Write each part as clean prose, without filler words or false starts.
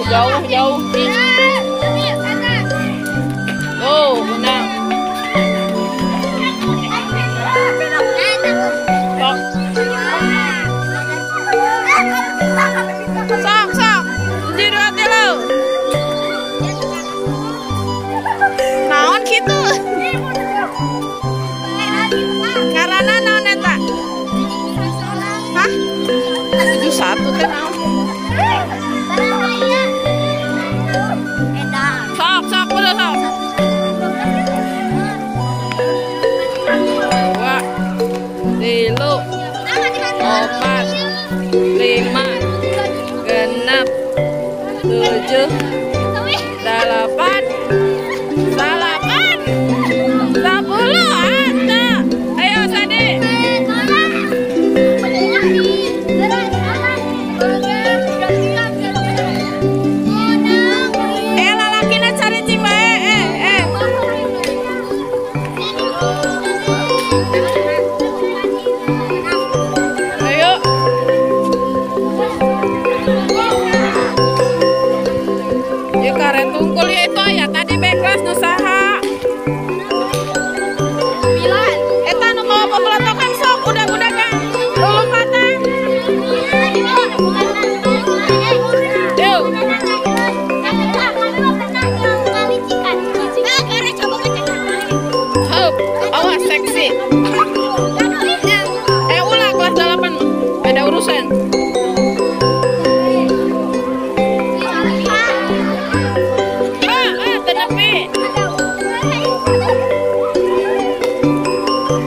Jauh jauh. Oh, menang. Sok sok. Hiji dua tilu. Naon kitu? Karana naon eta? Hah? 71 teh naon? Sok sok udah sok. 2 3 4 5 6 7 8 9 10. Ada. Ayo Sadi. Lalakina cari cing bae. Ayo. Ya karet tungkul ya itu ya tadi backlash nu saha? 9. Eta nu mau pepelatokan sok udah-udah kan. Lompatan. Yuk. Hup, awas seksi. Ulah kelas 8 beda urusan. Tenepi.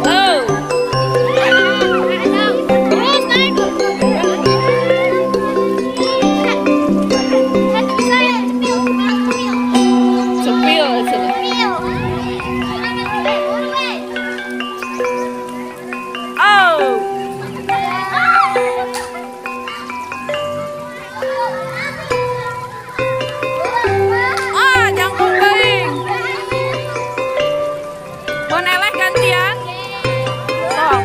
Oh. Terus naik. Cepil. Oh. Ah, jangkung teuing. Mun eleh gantian. Sok.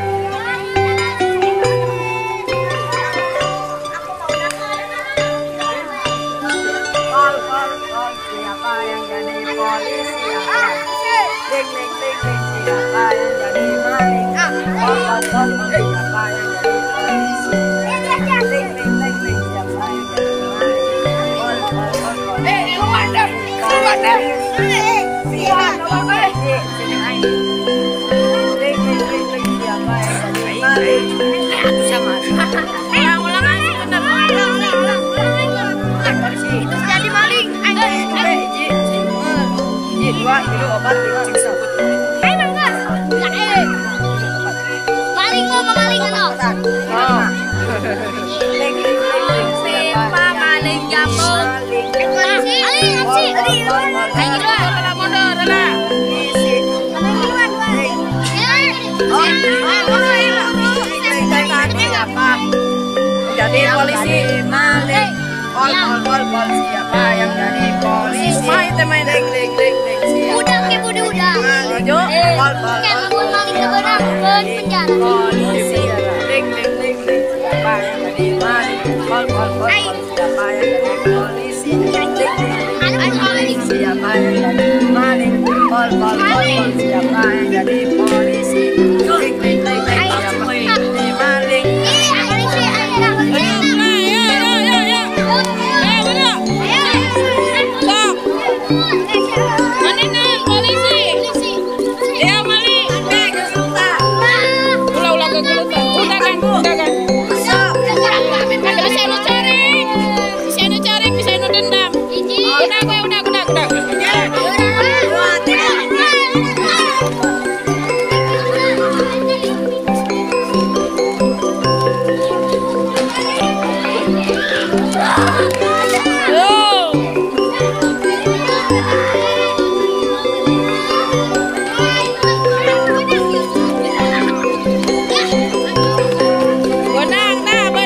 Pol pol pol, siapa yang jadi polisi? Ling ling ling ling, siapa yang jadi maling? Pol pol pol, siapa yang jadi polisi? Ling ling ling ling, siapa yang jadi maling? Pol pol pol pol. Luar deh, luar deh. Sini aing. Ling ling ling ling, siapa yang jadi maling? Sama. Ulang ulang aja bener. Polisi. Itu jadi maling. Hiji, hiji, 2 3 4 5 6 7. Ayo bangga. Maling mau maling ano? Oh. Ling ling ling ling, siapa maling jambul? Maling. Ayo ayo. Mundur mundur lah. Siapa jadi polisi? Maling. Pol pol pol pol, siapa yang jadi polisi? Main main. Ling ling ling ling, siapa Udah ke budi udah. maling? Pol pol Kayak pol mun maling sebenang ke penjara. polisi. Ling ling ling ling, siapa yang jadi maling? Pol pol pol pol, siapa yang jadi polisi? Ling ling ling ling, siapa yang jadi maling? Pol pol pol pol, siapa yang jadi polisi? Ling ling ling ling, siapa yang jadi maling? Sok. Mana nih polisi? Ya maling. Ulah ulah kegelutan. Udah kan, udah kan. Bisa nu cari, bisa nu cari, bisa nu dendam. Udah gue, udah, udah, udah. 2 3. Oh. Benang, nah, benang.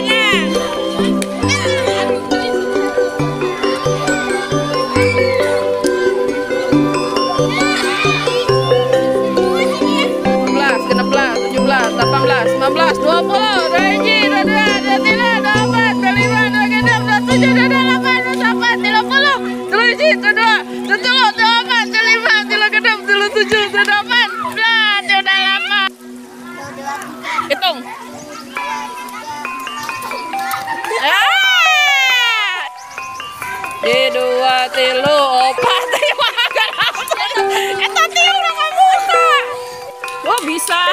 7, 8, 9, 30, 31, 32, 34, 35, 36, 37, 38, 38. Hitung. Ah! 2, 3, 4, 5, 6. Eta tiung udah kamu. Oh, bisa.